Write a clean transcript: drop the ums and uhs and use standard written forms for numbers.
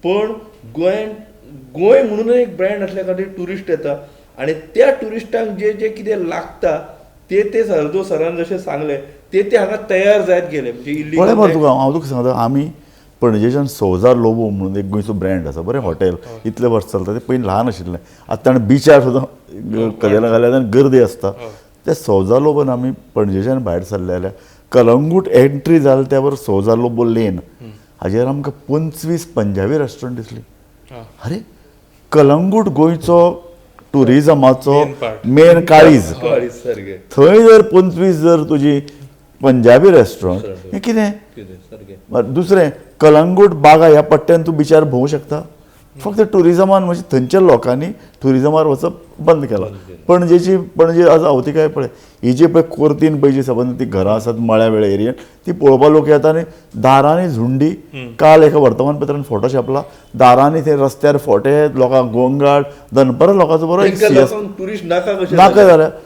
पण गोंयान गोंय म्हणून एक ब्रँड आसल्या खातीर ट्युरिस्ट येता आनी त्या ट्युरिस्टांक जे जे कितें लागता ते ते सरदो सरान जशें सांगलें ते ते हांगा तयार जायत गेले म्हणजे पळय मरे इलिगल. तुका हांव तुका सांगता, आमी पणजेच्यान सोजा लोबो म्हणून एक गोंयचो ब्रँड आसा, बरें हॉटेल, इतले वर्स चलता. ते पयलीं ल्हान आशिल्लें, आतां ताणें बिचार सुद्दां कदेलां घाल्यात आनी गर्दी आसता. त्या सोजा लोबोन आमी पणजेच्यान भायर सरले जाल्यार कलंगूट एंट्री जाल त्या बरोबर सोजा लोबो लेन हाजेर आमकां 25 पंजाबी रेस्टॉरंट दिसली. अरे, कलंगूट गोंयचो टुरिजमाचो Main part. Main काळीज, काळीज सारकें. थंय जर 25 जर तुजी पंजाबी रेस्टॉरंट, हें कितें? कितें सारकें. दुसरें, कलंगूट बागा ह्या पट्ट्यान तूं बिचार भोंवूं शकता. फक्त ट्युरिजमान, म्हणजे थंयच्या लोकांनी ट्युरिजमार वचप बंद केलां. पणजेची, पणजे आज आवतिकाय पळय, ही जी पळय कोर्तीन पळय जी सबंद ती घरां आसात मळ्या वेळ एरियन, ती पळोवपा लोक येता आनी दारांनी झुंडी. काल एका वर्तमानपत्रान फोटो छापला, दारांनी थंय रस्त्यार फोटे, लोकांक गोंगाट, दनपरां लोकांचो बरो एक तांकां सियस लोकांक ट्युरिस्ट नाका कशें नाका जाल्यार.